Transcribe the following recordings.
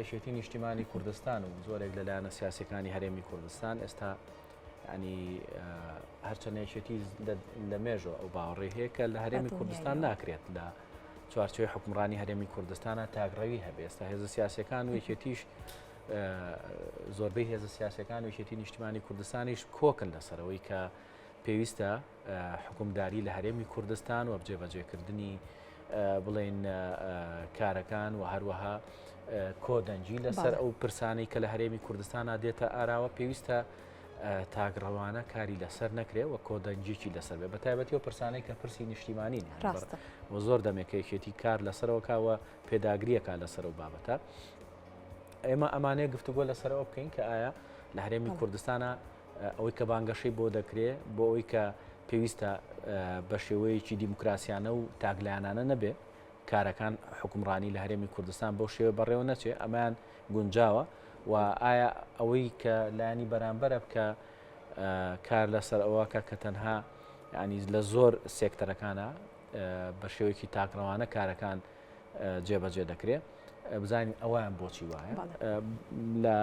یەکێتی نیشتیمانی کوردستان و زۆرێک لە لایەنە سیاسەکانی هەرێمی کوردستان ئێستا ینی هەرچەند یەکێتی لە مێژەوە ئەو باوەڕی هەیە کە لە هەرێمی کوردستان ناکرێت لە چوارچێوەی حکومڕانی هەرێمی کوردستانە تاکڕەوی هەبێ ئێستا هێزە سیاسەکان و یەکێتیش زۆربەی هێزە سیاسەکان و یەکێتی نیشتیمانی کوردستانیش کۆکن لەسەرەوەی کە پێویستە حکومداری لە هەرێمی کوردستان و جێبەجێکردنی بڵێن کارەکان و هەروەها کۆدەنگی لەسەر ئەو پرسانەی کە لە هەرێمی کوردستانە دێتە ئاراوە پێویستە تاکڕەوانە کاری لەسەر نەکرێ و کۆدەنگیی لەسەر بێ بە تایبەتی و پرسانەی کە پرسی نیشتیمانی ڕاستە و زۆر دەمێکە یەکێتی کار لەسەرەوەکەوە پێداگریەکە لەسەر و بابەتە ئێمە ئەمانەیە گفتوگۆ لەسەرەوە بکەین کە ئایا لە هەرێمی کوردستانە ئەوەی کە بانگەشەی بۆ دەکرێ بۆ ئەوەی کە پێویستە بە شێوەیەکی دیموکراسیانە و تاکلایەنانە نەبێ کارەکان حکومڕانی لە هەرێمی کوردستان بەو شێوە بەڕێوە نەچێ ئەمەیان گونجاوە و ئایا ئەوەی کە لایەنی بەرامبەرە بکە کار لەسەر ئەوەکە کە تەنها ینی لە زۆر سێکتەرەکانە بە شێوەیەکی تاکڕەوانە کارەکان جێبەجێ دەکرێت بزانین ئەویان بۆچی وایە لە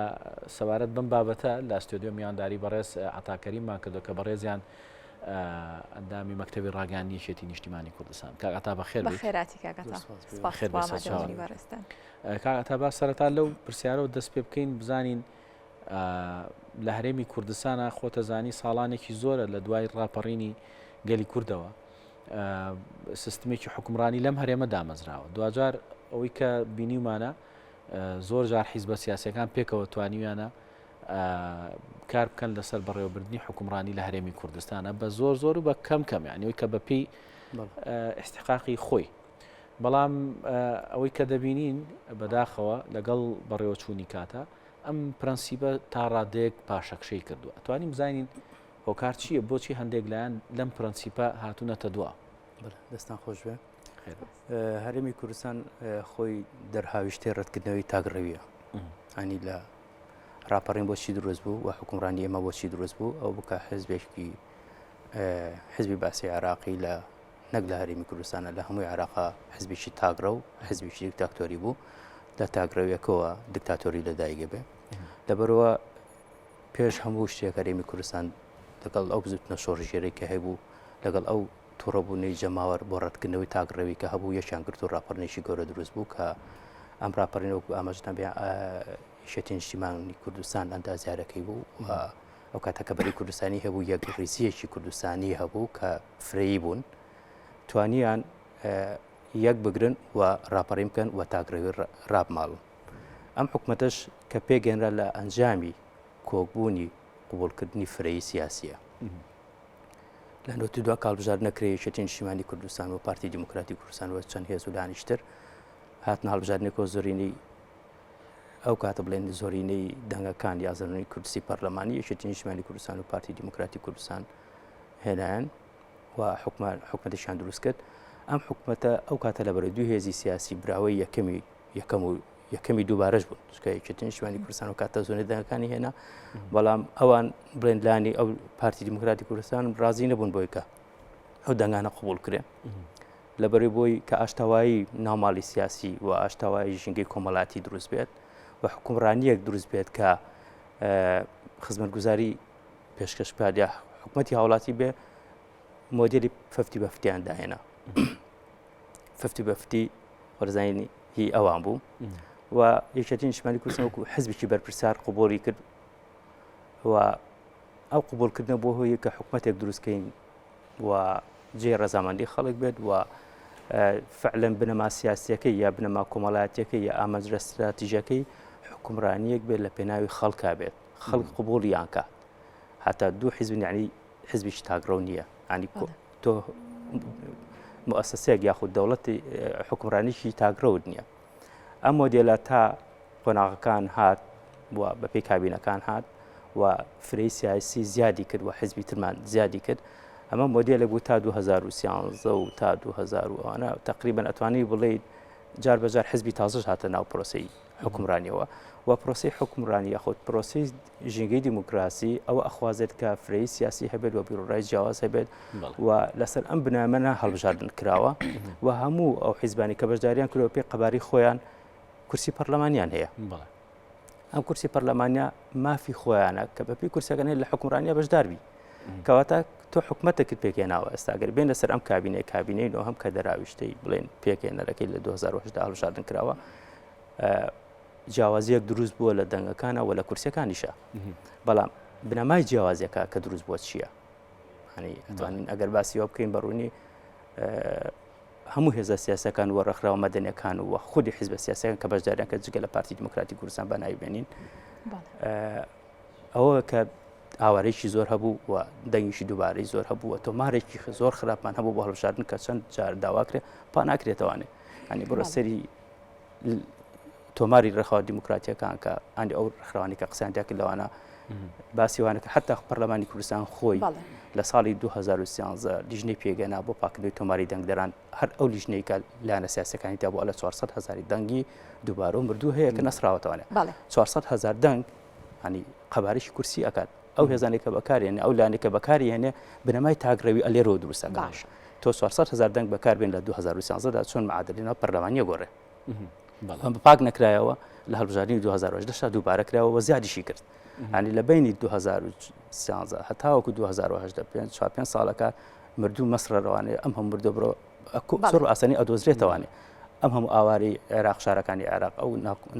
سەبارەت بەم بابەتە لە ستۆدیۆ میوانداری بەڕێز عتاکەریمان کردو کە بەڕێزیان ئەندامی مەکتتەبی ڕاگەیاندنی یەکێتی نیشتیمانی کوردستان کاک عەتا بەخێر بەخێراتی کاک عەتا با سەرەتا لەو پرسیارەوە دەست پێ بکەین بزانین لە هەرێمی کوردستانە خۆتەزانی ساڵانێکی زۆرە لە دوای ڕاپەڕینی گەلی کوردەوە سیستمێکی حکومڕانی لەم هەرێمە دامەزراوە دواجار ئەوەی کە بینیومانە زۆر جار حیزبە سیاسەکان پێکەوە توانیویانە کار بکەن لەسەر بەڕێوەبردنی حکومڕانی لە هەرێمی کوردستانە بە زۆر زۆر و بە کەم کەم یانەوەی کە بەپی ئیستحقاقی خۆی بەڵام ئەوەی کە دەبینین بەداخەوە لەگەڵ بەڕێوەچوونی کاتە ئەم پرەنسیبە تا ڕادەیەک پاشەکشەی کردووە ئەتوانین بزانین هۆکار چییە بۆچی هەندێک لایەن لەم پرەنسیپە هاتوونەتە دوا؟ دەستان خۆش بێ هەرێمی کوردستان خۆی دەرهاویشتەی ڕەتکردنەوەی تاکڕەویە ئەنی لە ڕاپەڕین بۆچی دروست بوو و حکومڕانی ئێمە بۆچی دروست بوو ئەو بکە حزبێکی حزبی باسی عێراقی لە نەک لە هەرێمی کوردستانە لە هەمووی عێراقا حزبێکی تاگرە و حزبێکی دیکتاتۆری بوو لە تاگرەویەکەوە دیکتاتۆری لەدایکە بێ لەبەرەوە پێش هەموو شتێک هەرێمی کوردستان لەگەڵ ئەو بزوتنە شۆڕژێرەی کە هەبوو لەگەڵ ئەو توڕەبوونەی جەماوەر بۆ ڕەتکردنەوەی تاکڕەوی کە هەبوو یەکیان گرت و ڕاپەڕینێکی گەورە دروست بوو کە ئەم ڕاپەڕینە وەکو ئاماژەتان پێ یەکێتی نیشتیمانی کوردستان ئەندازیارەکەی بوو و ئەو کاتە کە بەری کوردستانی هەبوو یەک ڕیزیەکی کوردستانی هەبوو کە فرەیی بوون توانیان یەک بگرن و ڕاپەڕین بکەن و تاکڕەوی ڕابماڵن ئەم حکومەتەش کە پێگەنرا لە ئەنجامی کۆکبوونی قوبولکردنی فرەیی سیاسیە. لە 92 کە هەڵبژاردن نەکرێ یەکێتی نیشتیمانی کوردستان و پارتی دیموکراتی کوردستان و چەند هێز و لایەنیش تر هاتنە هەڵبژاردنێکەوە زۆرینەی ئەو کاتە بڵێن زۆرینەی دەنگەکان یا زۆرینەی کورسی پەرلەمانی یەکێتی نیشتیمانی کوردستان و پارتی دیموکراتی کوردستان هێنایان و حکومە حکومەتێکیان دروست کرد ئەم حکومەتە ئەو کاتە لەبەرەی دوو هێزی سیاسی براوەی یەکەمی یەکەم و یەکەمی دووبارەش بوون چکە یەکێتی نیشتمانی کوردستان و کاتە زۆنی دەنگەکانی هێنا بەڵام ئەوان بڵێن لانی ئەو پارتی دیموکراتی کوردستان ڕازی نەبوون بۆی کە ئەو دەنگانە قوبول کرێن لەبەری بۆی کە ئاشتەوایی ناوماڵی سیاسی و ئاشتەوایی ژینگەی کۆمەڵاتی دروست بێت و حکومڕانیەک دروست بێت کە خزمەتگوزاری پێشکەش بکات یا حکومەتی هاوڵاتی بێ مۆدێلی فەفتی بەفتیان داهێنا ففتی بە فتی وەرزانی هی ئەوان بوو و یەکێتی نیشتمانی کوردستان وەکو حزبێکی بەرپرسیار قوبولی کرد و ئەو قوبولکردنە بۆ هۆی کە حکومەتێک دروستکەین و جێ ڕەزامەندی خەڵک بێت و فعلەن بنەما سیاسیەکەی یا بنەما کۆمەڵایەتیەکەی یا ئامانجە ستراتیژەکەی حکومڕانیەک بێت لە پێناوی خەڵکا بێت خەڵک قوبولیان کات هەتا دوو حیزب یعنی حزبێکی تاکڕەو نییە ینی تۆ موسسەیەک یاخود دەوڵەتی حکومڕانیی تاکڕەوت نییە ئەم مۆدێلە تا قۆناغەکان هات و بەپێی کابینەکان هات و فرەی سیاسی زیادی کرد و حزبی ترمان زیادی کرد ئەمە مۆدێلێک بوو تا 2013 و تا 2000 و ئەوانە تقریبا ئەتوانی بڵێیت جار بەجار حزبی تازەش هاتە ناو پرۆسەی حوکمڕانیەوە و پرۆسەی حوکمڕانی یاخود پرۆسەی ژینگەی دیموکراسی ئەوە ئەخوازێت کە فرەی سیاسی هەبێت و بیرۆڕای جیاواز هەبێت و لەسەر ئەم بنەمانە هەڵبژاردن کراوە و هەموو ئەو حیزبانی کە بەشداریان کردوە پێی قەباری خۆیان. کورسی پەرلەمانیان هەیە. ئەم کورسی پەرلەمانە مافی خۆیانە کە بەپی کورسەکان هەیە لە حکومڕانیا بەشداربی. کەواتە تۆ حکومەتێکت پێکهێناوە ئێستا گەر بێن لەسەر ئەم کابینەی کابینەی نۆهەم کە دەراویشتەی بڵێن پێکهێنەرەکەی لە 2010 هەڵبژاردن کراوە جیاوازیەک دروست بووە لە دەنگەکانە و لە کورسەکانیشە بەڵام بنەمای جیاوازیەکە کە دروست بووە چییە؟ هەنی ئەتوانین ئەگەر باسیەوە بکەین بەڕوونی هەموو هێزە سیاسەکان و ڕێکخراوە مەدەنیەکان و خودی حیزبە سیاسەکان کە بەشداریان کرد جگە لە پارتی دیموکراتی کوردستان بە ناوی بێنین ئەوە کە ئاوارێکی زۆر هەبوو و دەنگیشی دووبارەی زۆر هەبوو و تۆمارێکی زۆر خراپمان هەبوو بۆ هەڵبژاردن کە چەند جار داواکرێ پا ناکرێتوانێ ئەنی بڕۆ سەری تۆماری ڕێکخراوە دیموکراتیەکان کە ئەندی ئەو ڕێکخراوانی کە قسەیان تیا کرد لەوانە باسی وانە کە حتا پەرلەمانی کوردستان خۆی لە ساڵی 2013 لیژنەی پێگەنا بۆ پاکردنەوەی تۆماری دەنگدەران هەر ئەو لیژنەی کە لایەنە سیاسەکانی تا بۆ لە 400 هزاری دەنگی دووبارە و مردوو هەیە کە نەسراوەتەوانێ 400 هزار دەنگ هەنی قەبارەی کورسی ئەکات ئەو هێزانێک کە بەکارێنێ ئەو لایەنێک کە بەکاری هێنێ بنەمای تاکڕەوی ئەلێرەوە دروستەکە باش تۆ 400 هزار دەنگ بەکاربێن لە 2013 دا چۆن معادلی ناو پەرلەمانیە گۆڕێ بەڵام پاک نەکرایەوە لە هەڵبژاردنی 2018 شا دووبارە کراوە و زیادیشی کرد ینی لە بینی 2013 هەتاوەکو 2018 پێ چوار پێنج ساڵەکە مردوو مەسرە ڕەوانەیە ئەم هەم مردۆ بڕۆ زۆر ئاسانی ئەدۆزرێتەوانێ ئەم هەموو ئاواری عێراق شارەکانی عێراق ئەو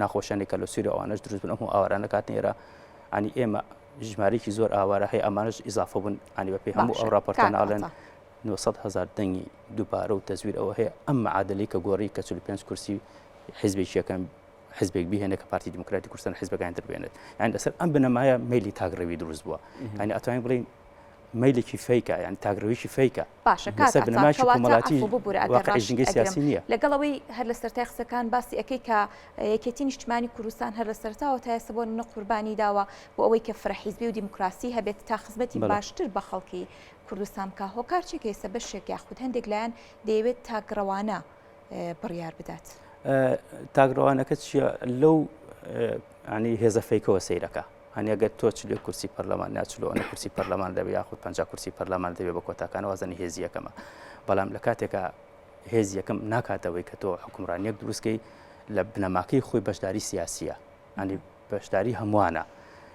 ناخۆشیانی کە لە سووریا ئەوانەش دروست بن ئەم هەموو ئاوارانە کاتن ئێرە ئەنی ئێمە ژمارەیەکی زۆر ئاوارە هەیە ئەمانەش ئیزافە بوون ئەنی بەپێی هەموو ئەو راپۆرتانە ئەڵێن 900 هزار دەنگی دووبارە و تەزویر ئەوە هەیە ئەم معادلەی کە گۆڕی کە 45 کورسی حیزبێکی یەکەم حزبێک بهێنێ کە پارتی دیموکراتی کوردستان حزبەکانی تر بێنێت یان لەسەر ئەم بنەمایە مەیلی تاکڕەوی دروست بووە یعنی ئەتوانین بڵێین مەیلێکی فەیکە یان تاکڕەویی فەیکە باشە کاک لەسەر عەتا بنەمایەکی کەواتە کۆمەڵاتی عەفو ببورە ئەگەر واقعی ڕاشت ژینگەی ئەگرم سیاسی نییە. لەگەڵ ئەوەی هەر لە سەرەتای قسەکان باسی ئەکەی کە یەکێتی نیشتمانی کوردستان هەر لە سەرەتاوە تا ئێستا بۆ نمونە قوربانی داوە بۆ ئەوەی کە فرە حیزبی و دیموکراسی هەبێت تا خزمەتی بەڵێ. باشتر بە خەڵکی کوردستان بکا هۆکار چیە کە ئێستا بەشێک یاخود هەندێک لایەن دەیەوێت تاکڕەوانە بڕیار بدات؟ تاکڕەوانەکە چییە لەو ینی هێزە فەیکەوە سەیرەکە هەنی ئەگەر تۆ چلێ کورسی پەرلەمان یا چلۆنە کورسی پەرلەمان دەبێ یاخود 50 کورسی پەرلەمان دەبێ بە کۆتاکان وازنی هێزی یەکەمە بەڵام لە کاتێکا هێز یەکەم ناکاتەوەی کە تۆ حکومڕانیەک دروستکەی لە بنەماکەی خۆی بەشداری سیاسیە ئەنی بەشداری هەمووانە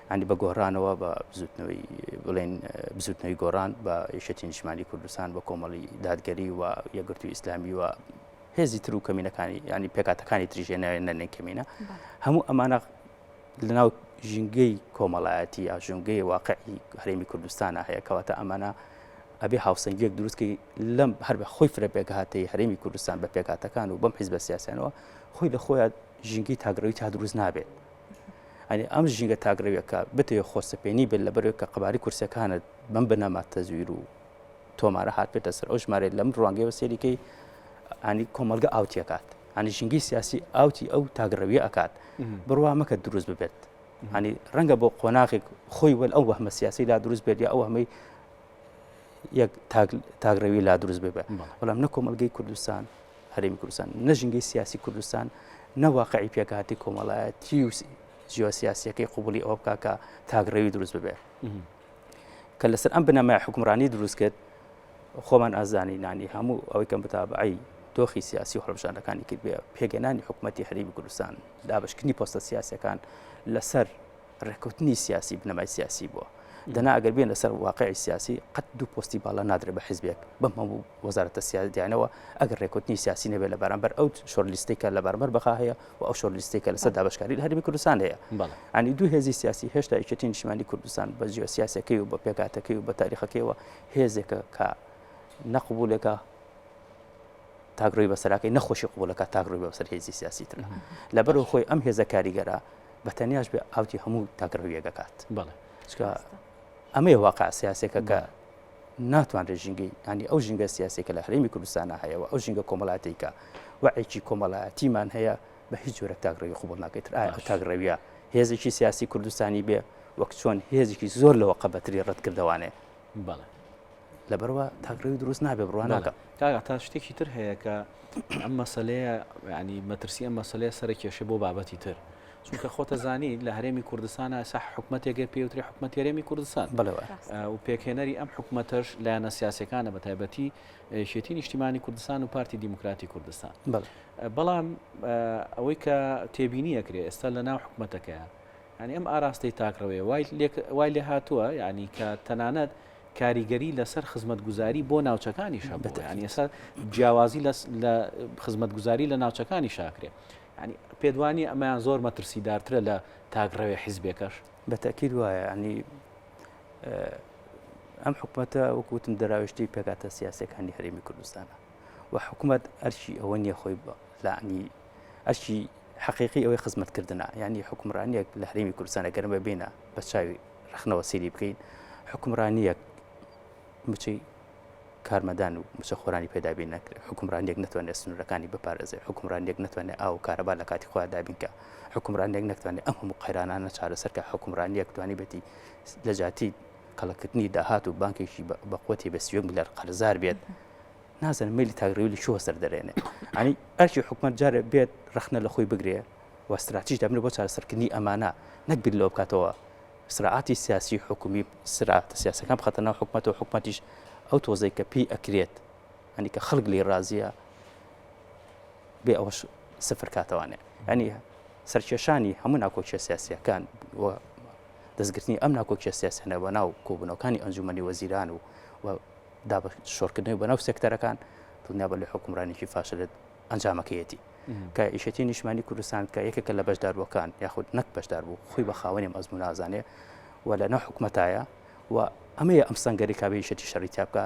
ئەنی بە گۆڕانەوە بە بزوتنەوەی بڵێن بزوتنەوەی گۆڕان بە یەکێتی نیشتمانی کوردستان بە کۆمەڵی دادگەری و یەکگرتووی ئیسلامی و هێزی تر و کەمینەکانی ینی پێکاتەکانی تریژێ ناوێن نەنێن کەمینە هەموو ئەمانە لەناو ژینگەی کۆمەڵایەتی یا ژونگەی واقعی هەرێمی کوردستانە هەیە کەواتە ئەمانە ئەبێ هاوسەنگیەک دروستکەی لەم هەر بە خۆی فرە پێکهاتەی هەرێمی کوردستان بە پێکهاتەکان و بەم حیزبە سیاسیانەوە خۆی لە خۆیان ژینگەی تاکڕەوی تا دروست نابێت ئەنی ئەم ژینگە تاکڕەویەکە بتەوێ خۆسەپێنی بێت لەبەرەوەی کە قەبارەی کورسیەکانت بەم بنەما تەزویر و تۆمارە هات بێتە سەر ئەو ژمارەی لەم ڕوانگەیەوە سەیریکەی ئەنی کۆمەڵگە ئاوتیەکات ئەنی ژینگەی سیاسی ئاوتی ئەو تاکڕەویە ئەکات بڕوا مەکە دروست ببێت ئەنی ڕەنگە بۆ قۆناغێک خۆی وەل ئەو وەهمە سیاسی لا دروست بێت یا ئەو هەمەی یەک تاکڕەوی لا دروست ببێ بەڵام نە کۆمەڵگەی کوردستان هەرێمی کوردستان نە ژینگەی سیاسی کوردستان نە واقعی پێکهاتی کۆمەڵایەتی و جیۆسیاسیەکەی قوبولی ئەوە بکا کە تاکڕەوی دروست ببێ کە لەسەر ئەم بنەمای حکومڕانی دروست کرد خۆمان ئازانی نانی هەموو ئەوەی کە متابعەی دۆخی سیاسی و هەڵبژاردنەکانی کرد بێ پێگەنانی حکوومەتی هەرێمی کوردستان دابشکردنی پۆستە سیاسەکان لەسەر ڕێککەوتنی سیاسی بنەمای سیاسی بووە. دەنا ئەگەر بێن لەسەر واقعی سیاسی قەت دوو پۆستی باڵا نادرێت بە حزبێک بەم هەموو وەزارەتە سیاسیانەوە ئەگەر ڕێککەوتنی سیاسی نەبێت لە بەرامبەر ئەو short list ێک کە لە بەرامبەر بەغا هەیە و ئەو short list ێک کە لەسەر دابەشکاری لە هەرێمی کوردستان هەیە ئەنی دوو هێزی سیاسی هێشتا یەکێتی نیشتمانی کوردستان بە جیۆ سیاسەکەی و بە پێکهاتەکەی و بە تاریخەکەیەوە هێزێکە کە نەقبولێکە تاکڕەوی بەسەراکەی نەخۆشی قبولەکە تاکڕەوی بەسەر هێزی سیاسی تر لەبەرەوە خۆی ئەم هێزە کاریگەرە بە تەنیاش بێ ئاوتی هەموو تاکڕەویەک ئەکات. بەڵێ. چونکە ئەمەیە واقع سیاسیەکە کە ناتوانرێت ژینگەی ینی ئەو ژینگە سیاسیە کە لە هەرێمی کوردستانە هەیە و ئەو ژینگە کۆمەڵاتیکە وەعێکی کۆمەڵایەتیمان هەیە بە هیچ جۆرە تاکڕەوی قبوڵ ناکەیت ئایا ئەو تاکڕەویە هێزێکی سیاسی کوردستانی بێ وەک چۆن هێزێکی زۆر لەوە قەبەتری ڕەتکردەوانێ بەڵێ. لەبەرئەوە تاکڕەوی دروست نابێ بڕوا ناکەم. کاک عەتا شتێکی تر هەیە کە ئەم مەسەلەیە ینی مەترسی ئەم مەسەلەیە سەرە کێشە بۆ بابەتی تر. چونکە خۆتە زانی لە هەرێمی کوردستان ئێستا حکومەتێکە پێوترێ حکومەتی هەرێمی کوردستان و پێکهێنەری ئەم حکومەتەش لایەنە سیاسەکانە بە تایبەتی یەکێتی نیشتیمانی کوردستان و پارتی دیموکراتی کوردستان بەڵام ئەوەی کە تێبینی ئەکرێ ئێستا لە ناو حکومەتەکەیە یعنی ئەم ئاراستەی تاکڕەوەیە وای لێ هاتووە یعنی کە تەنانەت کاریگەری لەسەر خزمەتگوزاری بۆ ناوچەکانیش هەبوو یعنی ئێستا جیاوازی لە خزمەتگوزاری لە ناوچەکانی شاکرێ یعنی پێدوانی ئەمەیان زۆر مەترسیدارترە لە تاکڕەوێ حیزبێکەش بە تەئکید وایە ینی ئەم حکومەتە وەکو وتم دەراوێشتەی پێکهاتە سیاسیەکانی هەرێمی کوردستانە و حکومەت ئەرکی ئەوە نییە خۆی لانی ئەرکی حەقیقی ئەوەی خزمەتکردنە یعنی حکومڕانیەک لە هەرێمی کوردستانە گەرمە بینە بە چاوی ڕەخنەوە سەیری بکەین حکومڕانیەک موچەی کارمەندان و موچەخۆرانی پێ دابین نەکرێت، حوکمڕانییەک نەتوانێت سنوورەکانی بپارێزێت، حوکمڕانییەک نەتوانێت ئاو و کارەبا لە کاتی خۆیان دابین کا، حوکمڕانییەک نەتوانێت ئەم هەموو قەیرانانە چارەسەر کا، حوکمڕانییەک توانیبێتی لە جیاتی کەڵککردنی داهات و بانکێکی بە قوتی بە 31 ملیار قەرزار بێت، نازانم مەیلی تاکڕەوی لە کوێوە سەر دەرێنێ. یانی ئەرکی حکومەت جارێ بێت ڕەخنە لە خۆی بگرێ و ستراتیژ دابنێ بۆ چارەسەرکردنی ئەمانە، نەک بیر لەوە بکاتەوە سراعاتی سیاسی حکومی سراعاتە سیاسەکان بخاتە ناو حکومەتەوە حکومەتیش ئەو تۆزەی کە پێی ئەکرێت هەنی کە خەڵک لێی ڕازیە بێ ئەوەش سفر کاتەوانێ ینی سەرکێشانی هەموو ناکۆکیە سیاسیەکان و دەستگرتنی ئەم ناکۆکیە سیاسیانە بە ناو کۆبوونەوەکانی ئەنجومەنی وەزیران و و شۆرکردنەوەی بەناو سێکتەرەکان دڵنیابە لە حکومڕانێکی فاشلت ئەنجامەکەیەتی کە یەکێتی نیشتمانی کوردستان کە یەکێکە لە بەشداربووەکان یاخود نەک بەشدار بوو خۆی بە خاوەنی ئەم ئەزموونە ئازانێ و لە ناو حکومەتایە و ئەمەیە ئەم سەنگەری کابێ یەکێتی شەڕی تیا بکا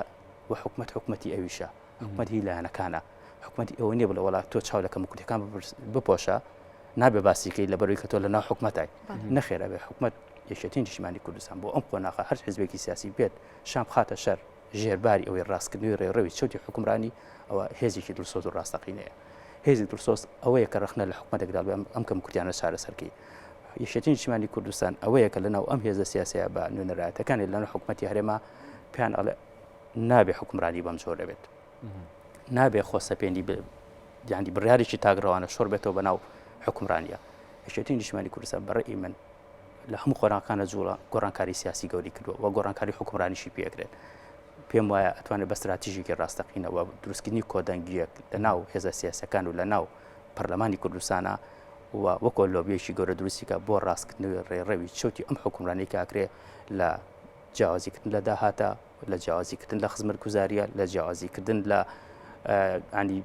و حکومەت حکومەتی ئەویشە حکومەت هی لایەنەکانە حکومەتی ئەوە نییە بڵێ وەڵا تۆ چاو لە کەموکورتیەکان بپۆشە نابێ باسیکەی لەبەرەوەی کە تۆ لە ناو حکومەتای نەخێر ئەبێ حکومەت یەکێتی نیشتمانی کوردستان بۆ ئەم قۆناغە هەر حزبێکی سیاسی بێت شان بخاتە شەر ژێرباری ئەوەی ڕاستکردنەوەی ڕێڕەوی چەوتی حوکمڕانی ئەوە هێزێکی دڵسۆز و ڕاستەقینەیە. هێزی دڵسۆز ئەوەیە کە ڕەخنە لە حکومەتێک دەڵێ ئەم کەموکورتیانە چارەسەرکەی. یەکێتی نیشتیمانی کوردستان ئەوەیە کە لەناو ئەم هێزە سیاسیە بە نوێنەرایەتەکانی لەناو حکومەتی هەرێما پێیان ئەڵێ نابێ حوکمڕانی بەم جۆرە بێت. نابێ خۆسەپێنی یانی بڕیارێکی تاکڕەوانە شۆڕ بێتەوە بەناو حوکمڕانیە. یەکێتی نیشتیمانی کوردستان بە ڕەئی من لە هەموو قۆناغەکانە جوڵە گۆڕانکاری سیاسی گەوری کردووە و گۆڕانکاری حکومڕانیشی پێکرێت پێم وایە ئەتوانێت بە ستراتیژێکی ڕاستەقینە و دروستکردنی کۆدەنگیەک لە ناو هێزە سیاسەکان و لە ناو پەرلەمانی کوردستانە و وەکۆ لۆبیەکی گەورە دروستیکە بۆ ڕاستکردنەوەی ڕێڕەوی چەوتی ئەم حکومڕانی کاکرێ لە جیاوازیکردن لە داهاتە لە جیاوازیکردن لە خزمەتگوزاریە لە جیاوازیکردن لە ینی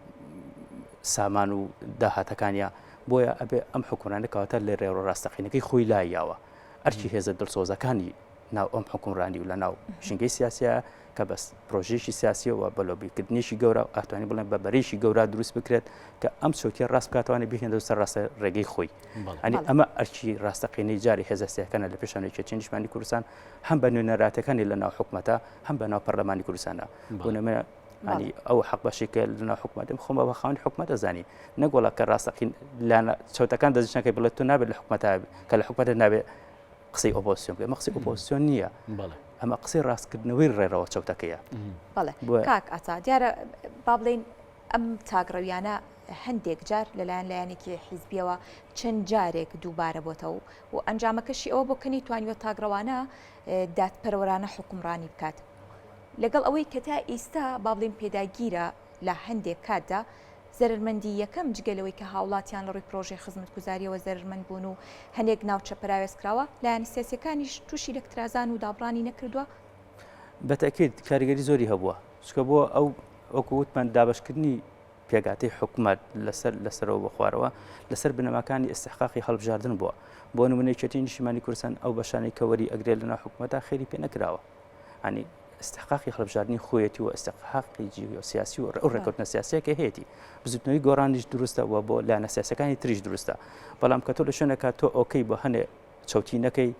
سامان و داهاتەکانە بۆیە ئەبێ ئەم حکومرانە کەواتە لە رێڕۆ راستەقینەکەی خۆی لایاوە ئەرکی هێزە دڵسۆزەکانی ناو ئەم حکومرانی و لە ناو ژینگەی سیاسیە کە بەس پرۆژێکی سیاسیەوە بە لۆبیکردنیشی گەورە ئەتوانی بڵێن بە بەرەیەکی گەورە دروست بکرێت کە ئەم چۆکیە ڕاست بکاتوانێت بهێنێتەوە سەر ڕاستە ڕێگەی خۆی ئەنی ئەمە ئەرکی ڕاستەقینەی جاری هێزە سیاسیەکانە لە پێشان یەکێتی نیشتمانی کوردستان هەم بە نوێنەراتەکانی لە ناو حکومەتە هەم بە ناو پەرلەمانی کوردستانە بۆ نمونە ینی ئەو حەق بەشێکە لە ناو حکومەتم خۆم بە خاوەنی حکومەت دەزانی نەک وڵا کە ڕاستەقین لانە چەوتەکان دەستنیشانکەی بڵێت تۆ نابێت لە حکومەتە کە لە حکومەتە نابێت قسەی ئۆپۆزیسیۆن بکەی ئەمە قسەی ئۆپۆزیسیۆن نییە ئەمە قسەی ڕاستکردنەوەی ڕێڕەوە چەوتەکەیە. بەڵێ کاک عەتا دیارە با بڵێین ئەم تاکڕەویانە هەندێک جار لەلایەن لایەنێکی حیزبیەوە چەند جارێک دووبارە بۆتەوە و ئەنجامەکەشی ئەوە بۆ کە نەیتوانیوە تاکڕەوانە دادپەروەرانە حوکمڕانی بکات لەگەڵ ئەوەی کە تا ئیستا با بڵێین پێداگیرە لە هەندێک کاتدا زەرەرمەندی یەکەم جگە لەوەی کە هاوڵاتیان لە ڕووی پرۆژەی خزمەتگوزاریەوە زەرەرمەند بوون و هەنێک ناوچە پەراوێز کراوە، لایەنە سیاسیەکانیش تووشی لەکترازان و دابڕانی نەکردووە؟ بە تەئکید کاریگەری زۆری هەبووە، چونکە بۆ ئەو وەکو وتمان دابەشکردنی پێکهاتەی حکومەت لەسەر لەسەرەوە بۆ خوارەوە لەسەر بنەماکانی ئیستحقاقی هەڵبژاردن بووە. بۆ نمونە یەکێتی نیشتیمانی کوردستان ئەو بەشانەی کە وەری ئەگرێت لەناو حکومەتا خێری پێ نەکراوە. ینی استحقاقی هەڵبژاردنی خۆیەتی و استحقاقی جیۆسیاسی و ئەو ڕێککەوتنە سیاسیە کە هەیەی بزوتنەوەی گۆڕانیش دروستە و بۆ لایەنە سیاسەکانی تریش دروستە بەڵام کە تۆ لە شوێنەکە تۆ ئۆکەی بۆ هەنێ چەوتی نەکەی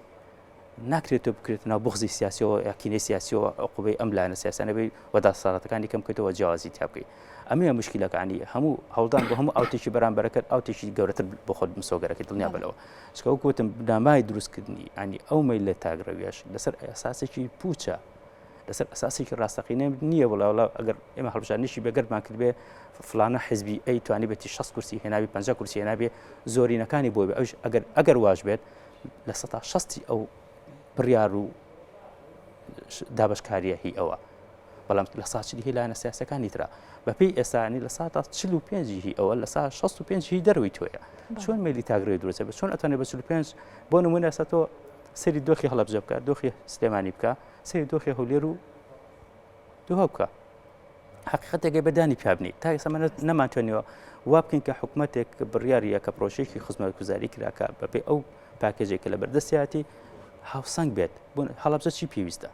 ناکرێت تۆ بکرێت ناو بغزی سیاسیەوە یاکینەی سیاسیەوە عقوبەی ئەم لایەنە سیاسانە بی و دەسەڵاتەکانی کەم بکەیتەوە جیاوازی تیا بکەیت ئەمەیە مشکلەکانی هەموو هەوڵدان بۆ هەموو ئاوتێکی بەرامبەرەکەت ئاوتێکی گەورەتر بۆ خۆت مسۆگەرەکەی دڵنیا بەلەوە چکە وەک وتم بنەمای دروستکردنی ئەنی ئەو مەیلە تاگڕەویەش لەسەر ئەساسێکی پوچە. لەسەر ئەساسێکی ڕاستەقینە نییە وڵا وڵا ئەگەر ئێمە هەڵبژاردنێکی بێگەردمان کردبێ فلانە حزبی ئەی توانی بێتی 60 کورسی هێنابی 50 کورسی هێنابێ زۆرینەکانی بۆ بێ ئەوش ئەگەر ئەگەر واش بێت لە سەتا شەستی ئەو بڕیار و دابشکاریە هی ئەوە بەڵام لە ساچلی هی لایەنە سیاسەکانی ترە بەپێی ئێستانی لە ساتا 45 هی ئەوە لە سا 65 هی دەروی تۆیە چۆن مەلی تاگرێ دروستە بە چۆن ئەتوانێت بە 45 بۆ نمونە ئێستا تۆ سەری دۆخی هەڵەبجە بکە دۆخی سلێمانی بکە سەری دۆخی هەولێر و دهۆک بکە حقیقەتێک بەدانی پیابنی تا ئێستا من نەمانتوانیوە وا بکەین کە حکوومەتێک بڕیاریە کە پرۆژێکی خزمەتگوزاری کراکە بەپێ ئەو پاکێجێک کە لە بەردەستیاتی هاوسەنگ بێت بۆ هەڵەبجە چی پێویستە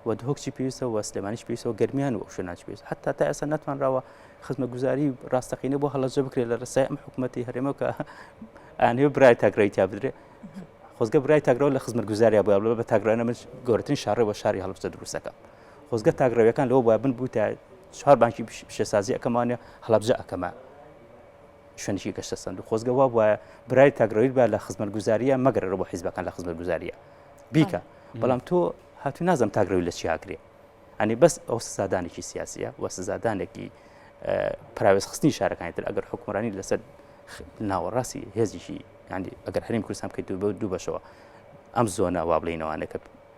و دهۆک چی پێویستە و سلێمانیش پێویستە و گەرمیان و ئەو شوێنانش پێویستە حتا تا ئێستا نەتوانراوە خزمەتگوزاری ڕاستەقینە بۆ هەڵەبجە بکرێت لە ڕسای ئەم حکوومەتی هەرێمە کە ئەیانەوێ برای تاکڕەوی تیا بدرێ خۆزگە برای تاگرەوە لە خزمەتگوزاریا بۆ بە تاگرانە من گەورەترین شاڕێ بە شاری هەڵبجە دروستەکەم خۆزگە تاگرەوەکان لەوە بە بن بووتە چوار بانکی پیشەسازی ئەەکەمانە هەڵبجە ئەەکەمە شوێنێکی گەشتە سند و خۆزگە وا وایە برای تاگرەوەی بە لە خزمەتگوزاریە مەگەرەوە بۆ حیزبەکان لە خزمەتگوزاریە بیکە بەڵام تۆ هاتوو نازم تاگرەوەی لە چیاکرێ ئەنی بەس ئەو سزادانێکی سیاسیە و سزادانێکی پراوێزخستنی شارەکانی تر ئەگەر حکومڕانی لەسەر ناوەڕاستی هێزیشی ینی ئەگەر هەریم کوردستان بکەیت بە دوو بەشەوە ئەم زۆنە وا بڵینەوانە کە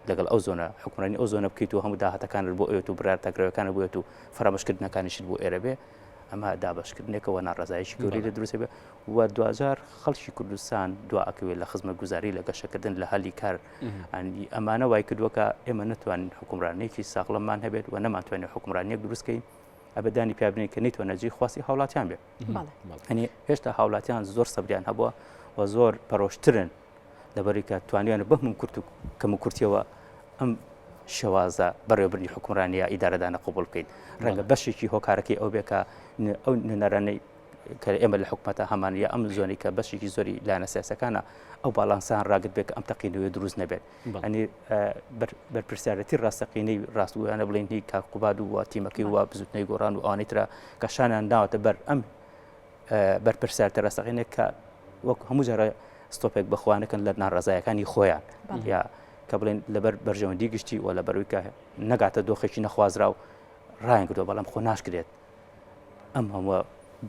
لەگەڵ ئەو زۆنە حکومڕانی ئەو زۆنە بکەیت و هەموو داهاتەکانت بۆ ئەوێت و برار تاگرەوەکانە بێت و فەرامۆشکردنەکانیشت بۆ ئێرە بێ ئەمە دابشکردنێکەوە ناڕزایشی گەوری لە دروست بێ و دواجار خەڵکی کوردستان دوا ئەکەوێت لە خزمەتگوزاری لە گەشەکردن لە هەلی کار ئەمانە وای کردووە کە ئێمە نەتوانین حکومڕانێکی ساغڵەممان هەبێت و نەمانتوانین حکومڕانیەک دروستکەین ئەبدانی پیابنین کە نەیتوانە جێی خواستی هاوڵاتیان بێت ئەنی هێشتا هاوڵاتیان زۆر سەبریان هەبووە و زۆر پەرۆشترن لەبەری کە توانیان بەم کورت و کەم و کورتیەوە ئەم شێوازە بەڕێوەبردنی حکومڕانیە ئیدارەدانە قوبول بکەین ڕەنگە بەشێکی هۆکارەکەی ئەو بێ کە ئەو نوێنەرانەی کە ئێمە لە حکومەتە هەمان یا ئەم زۆنی کە بەشێکی زۆری لایەنە سیاسەکانە ئەو باڵانسان ڕاگرت بێت کە ئەم تەقینەوەی دروست نەبێت ئەنی بەرپرسیارەتی ڕاستەقینەی ڕاستگویانە بڵێن هی کاک قوباد و تیمەکەی و بزوتنەوەی گۆڕان و ئەوانەی ترە کە شانیان داوەتە بەر ئەم بەرپرسیارتە ڕاستەقینە کە وەک هەموو جارە ستۆپێک بەخوانەکەن لە ناڕزایەکانی خۆیان یا کە بڵێن لەبەر بەرژەوەندی گشتی و لەبەروی کە نەگاتە دۆخێکی نەخوازراو ڕایان کردووە بەڵام خۆ ناشکرێت ئەم هەمووە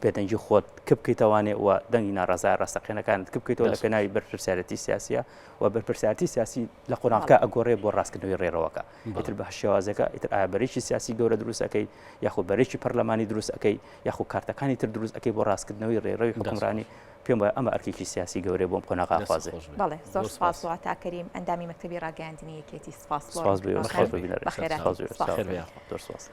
بێدەنگی خۆت کپ بکەیتەوانێ و دەنگی ناڕەزایە ڕاستەقینەکانت کپ بکەیتەوە لە پێناوی بەرپرسیارەتی سیاسیە و بەرپرسیارەتی سیاسی لە قۆناغەکە ئەگۆڕێ بۆ ڕاستکردنەوەی ڕێڕەوەکە ئیتر بە شێوازەکە ئیتر ئایا بەرێکی سیاسی گەورە دروست ئەەکەی یاخود بەرێکی پەرلەمانی دروست ئەەکەی یاخود کارتەکانی تر دروست ئەەکەی بۆ ڕاستکردنەوەی ڕێڕەوی حکومڕانی پێم وایە ئەمە ئەرکێکی سیاسی گەورەیە بۆم قۆناغا خوازێ. بەڵێ زۆر سپاس بۆ عەتا کەریم ئەندامی مەکتەبی ڕاگەیاندنی یەکێتی سپاس بۆ سپاس بۆ ئێوە. بەخێراتن. سپاس.